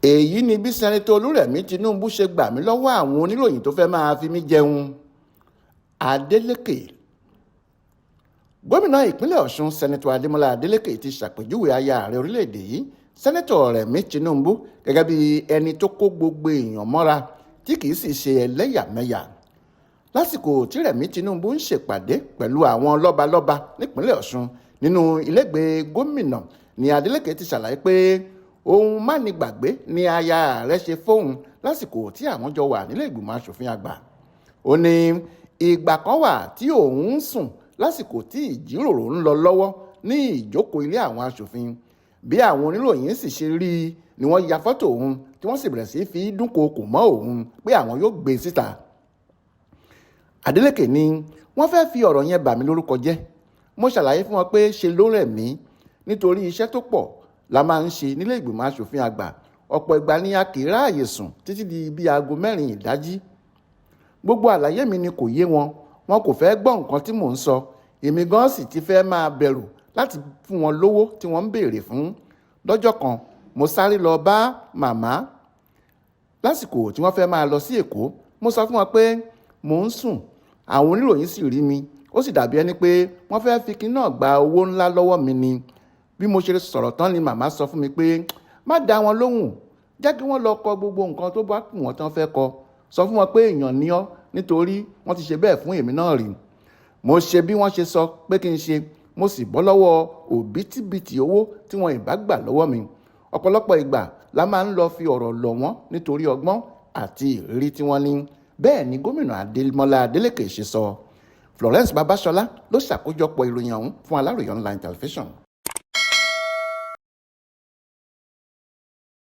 Èyí ni bí Sẹ́ńtítọ́ Olúrẹ̀mí Tinubu ṣe gbà mí lọ́wọ́ àwọn oníròyìn tó fẹ́ẹ́ máa fi mí jẹun. Adeleke. Gómìnà ìpínlẹ̀ Ọ̀ṣun, Sẹ́ńtítọ́ Adémọlá Adeleke, ti ṣàpèjúwe aya ààrẹ orílẹ̀-èdè yìí, Sẹ́ńtítọ́ Rẹ̀mí Tinubu, gẹ́gẹ́ bí ẹni tó kó gbogbo èèyàn mọ́ra tí kì í sì ṣe ẹlẹ́yàmẹ̀yà. Lásìkò tí Rẹ̀mí Tinubu ń ṣèpàdé pẹ̀lú àwọn lọ́balọ́ba nípínlẹ̀ Ọ̀ṣun nínú ilégbèé gómìnà ní Adeleke ti ṣàlàyé pé ohun mánigbàgbé ni aya ààrẹ ṣe fóun lásìkò tí àwọn jọ wà nílé ìgbìmọ̀ asòfin àgbà. Ó ní ìgbà kan wà tí òun ń sùn lásìkò tí ìjíròrò ń lọ lọ́wọ́ ní ìjókòó ilé àwọn asòfin. Bí àwọn oníròyìn sì ṣe rí i ni wọ́n ya fọ́tò òun, tí wọ́n sì bẹ̀rẹ̀ sí fi dúnkookò mọ́ òun pé àwọn yóò gbé e síta. Adeleke ní wọ́n fẹ́ẹ́ fi ọ̀rọ̀ yẹn bà mí lórúkọ jẹ́. Mo ṣàlàyé fún wọn pé ṣe ló rẹ̀ mí, nítorí iṣẹ́ tó pọ̀ la máa ń ṣe nílé ìgbìmọ̀ asòfin àgbà. Ọ̀pọ̀ ìgbà ni a kì í ráàyè sùn títí di bíi aago 4 ìdájí. Gbogbo àlàyé mi ni kò yé wọn. Wọn kò fẹ́ẹ́ gbọ́ nǹkan tí mò ń sọ. Èmi gan sì ti fẹ́ẹ́ máa bẹ̀rù láti fún wọn lówó tí wọ́n ń béèrè fún. Lọ́jọ́ kan, mo sáré lọ bá màmá lásìkò tí wọ́n fẹ́ẹ́ máa lọ sí Èkó. Mo sọ fún wọn pé mò ń sùn, àwọn oníròyìn sì rí mi. Ó sì dàbí ẹni pé wọ́n fẹ́ẹ́ fi kinní náà gba owó ńlá lọ́wọ́ mi ni. Bí mo ṣe sọ̀rọ̀ tán ni màmá sọ fún mi pé má dá wọn lóhùn, jẹ́ kí wọ́n lọ kọ gbogbo nǹkan tó bá kù wọ́n tán fẹ́ kọ. Sọ fún wọn pé èèyàn ni ọ́, nítorí wọ́n ti ṣe bẹ́ẹ̀ fún èmi náà rí. Mo ṣe bí wọ́n ṣe sọ pé kí n ṣe, mo sì bọ́ lọ́wọ́ òbítíbitì owó tí wọn ìbá gbà lọ́wọ́ mi. Ọ̀pọ̀lọpọ̀ ìgbà la máa ń lọ fi ọ̀rọ̀ lọ̀ wọ́n nítorí ọgbọ́n àti ìrírí tí wọ́n ní. Bẹ́ẹ̀ ni gómìnà Adémọlá Adeleke ṣe sọ. Florence Babasola ló ṣàkójọpọ̀ ìròyìn ọ̀hún fún Aláròyé Online Television.